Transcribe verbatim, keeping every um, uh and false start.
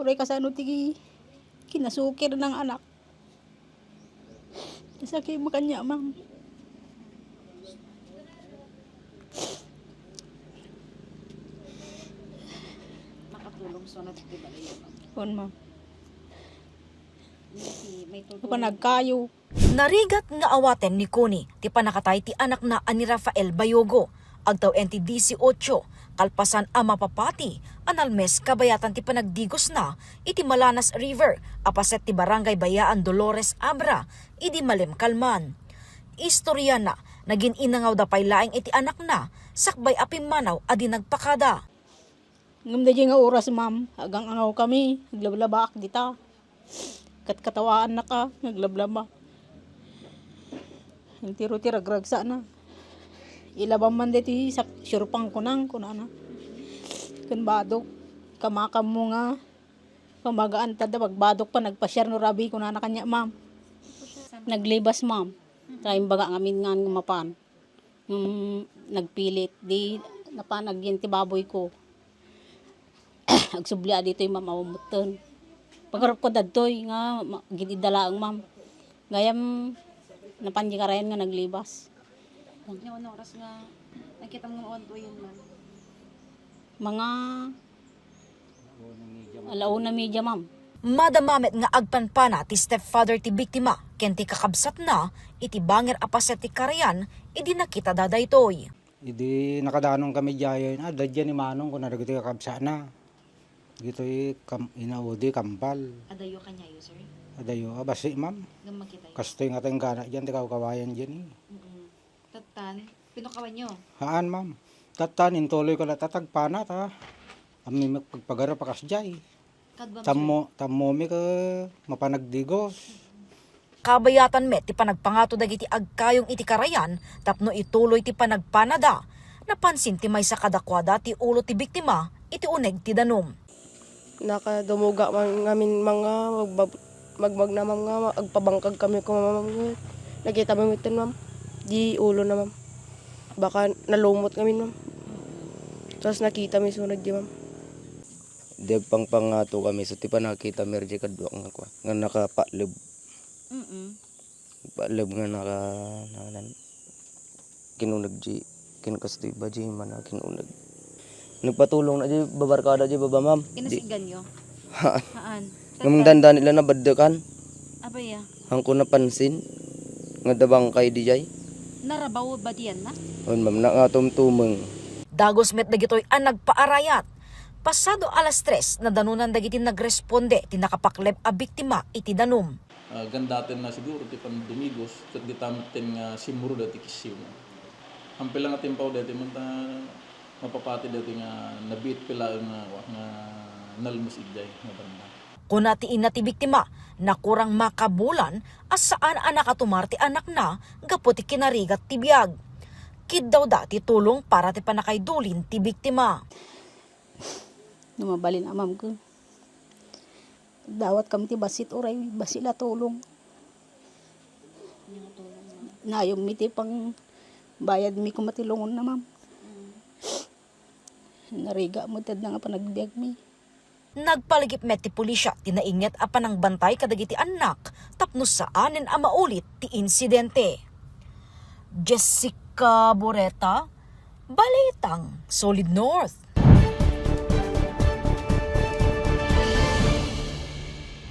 Pre, kasano ti kinasukir ng anak? Sakit mo kanya, ma'am. Makatulong sa nagtibalayan. On, ma'am. May, may tutulong. Panagkayo. Narigat nga awaten ni Connie ti pannakatay ti anakna a ni Rafael Bayogo, agtawen ti disiotso, kalpasan a mapapati a nalmes kabayatan ti panagdigosna iti Malanas River a paset ti Barangay Bayaan Dolores Abra idi Malim Kalman. Istoriana, nagin-inangawda pay laeng iti anakna sakbay a pimmanaw a di nagpakada. Ngem daydiay nga oras, ma'am, agang-angaw kami, naglablabaak dita. Katkatawaannak a, naglablaba. Entero ti ragragsana. Ilabam man daytoy sak-, surpang kunang, kunana. Ken badok, kamakam mo nga pamagaan ta da, pagbadok pa, nagpasiar no rabi, kunana kanya, ma'am. Naglibas, ma'am. Ta imbaga ngamin nga mapan. Ngem nagpilit, di napan agyan ti baboy ko. Agsubli a ditoy, ma'am, awan metten. Pagarup ko dadtoy nga ma-, gid idda laeng, ma'am. Gayam napan di karayan nga naglibas. Ania oras nga nakita mo nga awan tuyen, ma'am? Mga Ala una media, ma'am. Madama met nga agpanpana ti stepfather ti biktima ken ti kakabsatna iti bangir a paset ti karayan idi nakitada daytoy. Idi nakadanon kami diayen, ah, dadya ni Manong kuna dagiti kakabsatna. Ditoy kam-, inaudi, kambal. Adayo kaniayo, sir? Adayo, ah, basi, ma'am. Ngem makitayo? Kastoy nga tenggana diyan, ti kawkawayan diyan, eh. Mm-mm. Tattan, pinukawanyo? Haan, ma'am. Tattan, intuloy ko la tatagpana, ta. Ammi magpagpagarup a kasdiay. Kadwam, sir. Tammo, tammomi ket mapan agdigos. Kabayatan met ti panagpangato dagiti agkayong iti karayan tapno ituloy ti panagpanada. Napansin ti maysa kadakuada ti ulo ti biktima iti uneg ti danum. Nakadumuga man ngamin, ma'am, nga magbab-, magmagna, ma'am, nga agpabangkag kami ko, ma'am, nga nakita mi iten, ma'am. Di ulo na, ma'am. Baka nalumot kami, ma'am. Tapos nakita mi sunod di, ma'am. Di agpangpangato kami, so ti panakita mi di kadua nga kua, nga nakapatleb. Mm-mm. Patleb nga naka-, naka-, kinuneg di, kin kastoy ba di man a kinuneg. Nagpatulong na di babarkada di baba, ma'am. Di. Kinasiganyo? Haan. Haan. Ngem dandan ila nabaddekan. Apay a? Hangko napansin nga adda bangkay diay. Narabaw ba diyan na? On, ma'am, nga tumtumeng. Dagus met dagitoy a nagpaarayat. Pasado alas tres, nadanunan dagiti nagresponde ti nakapakleb a biktima iti danum. Ah, gandaten na siguro ti pandumigos, ket ditametten nga simmurot dati kisiw na. Ampela nga timpaw dati man ta mapapati dati nga nabiit pay laeng nga, nga nalmes idiay nga banda. Kuna ti ina ti biktima, nakurang makabulan a saan a nakatumar ti anakna gapu ti kinarigat ti biag. Kiddawda ti tulong para ti pannakaidulin ti biktima. No mabalin a, ma'am, ko. Dawat kami ti bassit, uray bassit la tulong. Nayom mi ti pangbayad mi koma ti lungon na, ma'am. Narigat met ti adda nga panagbiag mi. Nagpaligip met ti pulisya ti nainget a panangbantay kadagiti annak tapno saanen a maulit ti insidente. Jessica Boreta, Balitang Solid North.